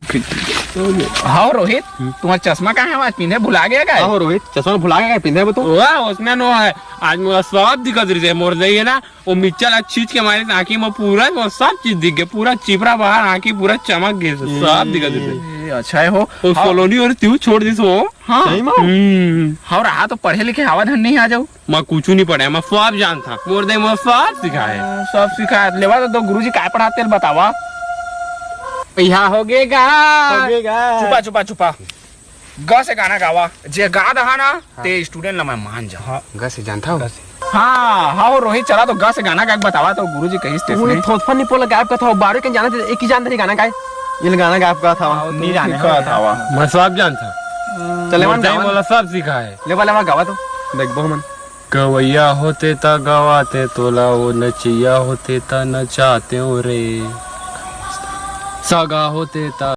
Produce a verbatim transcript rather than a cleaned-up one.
हव रोहित, तुम्हार चश्मा कहाँ हे? आज पिंधे भुला गया का? हव रोहित, चश्मा भुला गया का? पिंधे वो तो। वाह, उसमें नो है। आज मोला सब दिखत रहिसे। मोर दई हे ना, वो मिक्सचर ला छींच के मारे आँखी में, पूरा वो सब चीज दिख गए, पूरा चिपरा बाहर, आँखी पूरा चमक गए, सब दिखत रहिसे। ए, अच्छा हे हो। वो हाँ। कॉलोनी और तू छोड़ दिस हो। हाँ। सही में? हम्म। हव रहा तो पढ़े लिखे हवा धन नहीं आ जाऊ। मैं कुछ नहीं पढ़े, मैं सब जानता। मोर दई मोला सब सिखाए। सब सिखाए। लेवा तो दो गुरुजी काय पढ़ाते हैं, बतावा। भैया हो गए गा। हो गए गा। चुपा, चुपा, चुपा। ग से गाना गावा। जे गा दहा ना, हाँ। ते स्टूडेंट ला मैं मान जा। हाँ। ग से जानता हूँ। हाँ, हाँ, हो रोहित, चला तो ग से गाना गा के बतावा तो गुरुजी कहिस तू तेसने। थोथफा नहीं पोला गायब का था, बारह के जाना थे, एक ही जानता ही गाना गाए। ये गाना गायब का था, हाँ, वो तो नहीं जाने का था। मैं सब जानता। चले मोर मन दई गावन। मोला सब सिखाए। ले वाला मैं गावा तो। देख बहु मन। गवैया होते ता गवाते तोला, वो नचिया होते ता नचाते हो रे। सगा होते ता